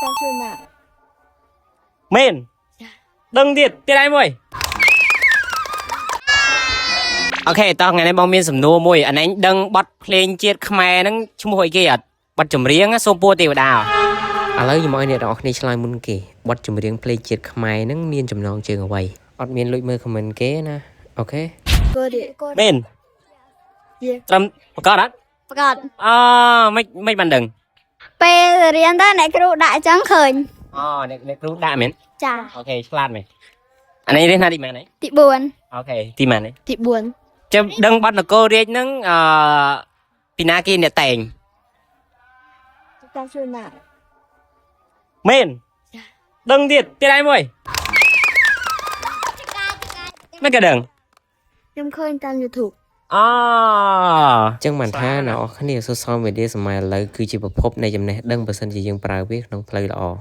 តាមជួយម៉ាក់ មែនដឹងទៀតទៀតឯងមួយ OK តោះថ្ងៃនេះបងមានសំណួរមួយអានេះដឹងបទភ្លេងជាតិខ្មែរហ្នឹងឈ្មោះអីគេអត់បទចម្រៀងសូមពួរទេវតាឥឡូវខ្ញុំឲ្យអ្នកទាំងអស់គ្នាឆ្លើយមុនគេបទចម្រៀងភ្លេងជាតិខ្មែរហ្នឹងមានចំណងជើងអ្វីអត់មានលួចមើល comment គេណា OK គោរី មែនត្រឹមប្រកាសអត់ ប្រកាស អមិនមិនបានដឹង ពេលរៀនទៅអ្នកគ្រូដាក់អញ្ចឹងឃើញ អូអ្នកអ្នកគ្រូដាក់មែន ចា OK ឆ្លាតមែនអានេះរៀនណាទីម៉ានហី ទី OK ទីម៉ានហី ទី4 ចាំដឹងបទនគររាជហ្នឹងអឺពីណាគេអ្នកតែង តាមជួយម៉ាក់ មែនដឹងទៀតទៀតឯងមួយមិនក៏ដឹង ខ្ញុំឃើញតាម YouTube អូ ចឹងបានថាអ្នកនរគ្នា social media សម័យឥឡូវគឺជាប្រភពនៃចំណេះដឹងបើសិនជាយើងប្រើវាក្នុងផ្លូវល្អ។